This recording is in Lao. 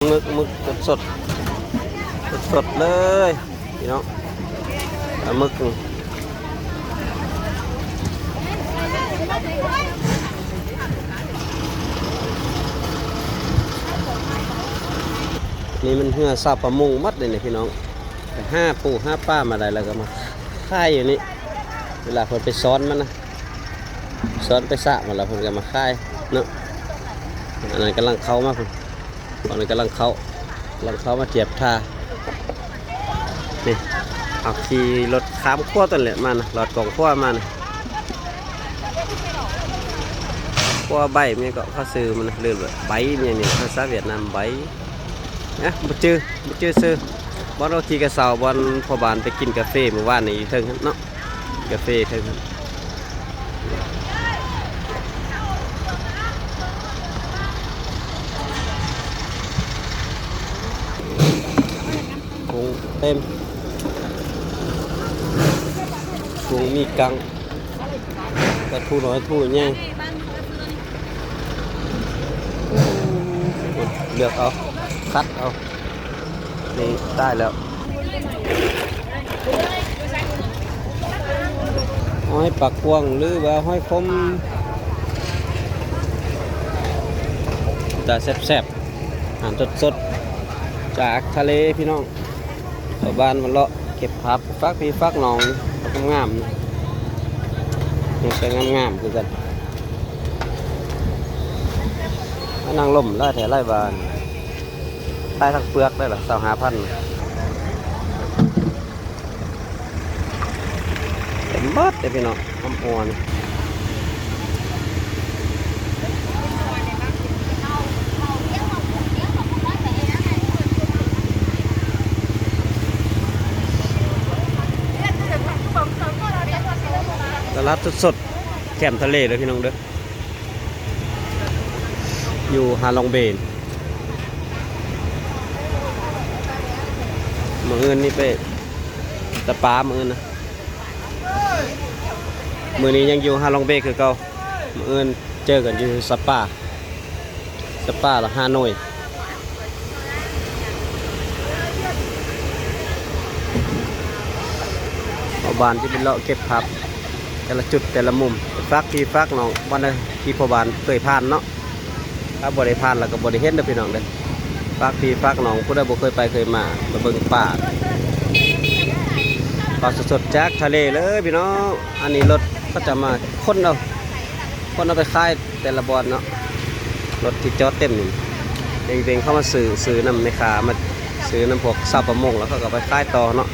ໝຶກ ໝຶກສົດໆ ສົດໆ ເລີຍພີ່ນ້ອງ ປາໝຶກ ນີ້ມັນເຮືອຊາວປະມົງໝົດເດ້ນີ້ພີ່ນ້ອງ ໄປຫາປູຫາປາມາໄດ້ແລ້ວກໍມາຂາຍຢູ່ນີ້ ເວລາເພິ່ນໄປຊ້ອນມັນນະ ຊ້ອນໄປສະມັນແລ້ວເພິ່ນກໍມາຂາຍເນາະ ອັນນັ້ນກຳລັງເຂົ້າມາພຸ້ນ ຕອນນີ້ກຳລັງເຂົ້າ ກຳລັງເຂົ້າມາທຽບທ່າ ນີ້ ເຮົາຂີ່ລົດຂ້າມຂົວຕົວນີ້ແຫຼະມານະ ລອດກອງຂົວມານະ ຂົວໃບ ແມ່ນກໍເຂົາຊື່ມັນນະ ລືມແລ້ວ ໃບຫຍັງນີ້ ພາສາຫວຽດນາມ ໃບ ນະ ບໍ່ຈື່ ບໍ່ຈື່ຊື່ ບ່ອນເຮົາຂີ່ກະເຊົາ ບ່ອນພໍ່ບ້ານໄປກິນກາເຟມື້ວານນີ້ຢູ່ເທິງຫັ້ນເນາະ ກາເຟເທິງຫັ້ນ ຖົງເຕັມ ຖົງມີກັງ ປາທູນ້ອຍທູໃຫຍ່ ເລືອກເອົາ ຄັດເອົາ ນີ້ໄດ້ແລ້ວ ຫອຍປາກກວ້າງ ຫຼືວ່າຫອຍຂົມ ຕາແຊບໆ ອາຫານສົດໆ ຈາກທະເລພີ່ນ້ອງ ຊາວບ້ານມາເລາະເກັບຜັກ ຝາກພີ່ຝາກນ້ອງ ຜັກງາມໆ ຍັງແຕ່ງາມໆຄືກັນ ມານັ່ງລົມຫຼາຍແທ້ຫຼາຍວ່າ ຂາຍທັງເປືອກໄດ້ລະ ຊາວຫ້າພັນ ເຕັມເບິດເດ້ພີ່ນ້ອງ ຄຳອວນ ຕະຫຼາດສົດໆ ແຄມທະເລເດີພີ່ນ້ອງເດີ ຢູ່ຮາລອງເບ ມື້ອື່ນນີ້ໄປສະປາ ມື້ອື່ນນະ ມື້ນີ້ຍັງຢູ່ຮາລອງເບຄືເກົ່າ ມື້ອື່ນເຈີກັນຢູ່ສະປາ ສະປາລະຫ້າໜ່ວຍ ຊາວບ້ານທີ່ໄປເລາະເກັບຜັກ ແຕ່ລະຈຸດແຕ່ລະມຸມ ໄປຝາກພີ່ຝາກນ້ອງ ບ່ອນໃດທີ່ພໍ່ບ້ານເຄີຍຜ່ານເນາະ ຖ້າບໍ່ໄດ້ຜ່ານແລ້ວກໍບໍ່ໄດ້ເຫັນເດີພີ່ນ້ອງເດີ ຝາກພີ່ຝາກນ້ອງ ຜູ້ໃດບໍ່ເຄີຍໄປເຄີຍມາ ມາເບິ່ງປ່າ ປາສົດໆ ຈາກທະເລເລີຍພີ່ນ້ອງ ອັນນີ້ລົດເຂົາຈະມາຂົນເອົາ ຄົນເອົາໄປຂາຍແຕ່ລະບ່ອນເນາະ ລົດທີ່ຈອດເຕັມນີ້ ເວັງໆ ເຂົ້າມາຊື້ ຊື້ນຳແມ່ຄ້າ ມາຊື້ນຳພວກຊາວປະມົງ ແລ້ວເຂົາກໍໄປຂາຍຕໍ່ເນາະ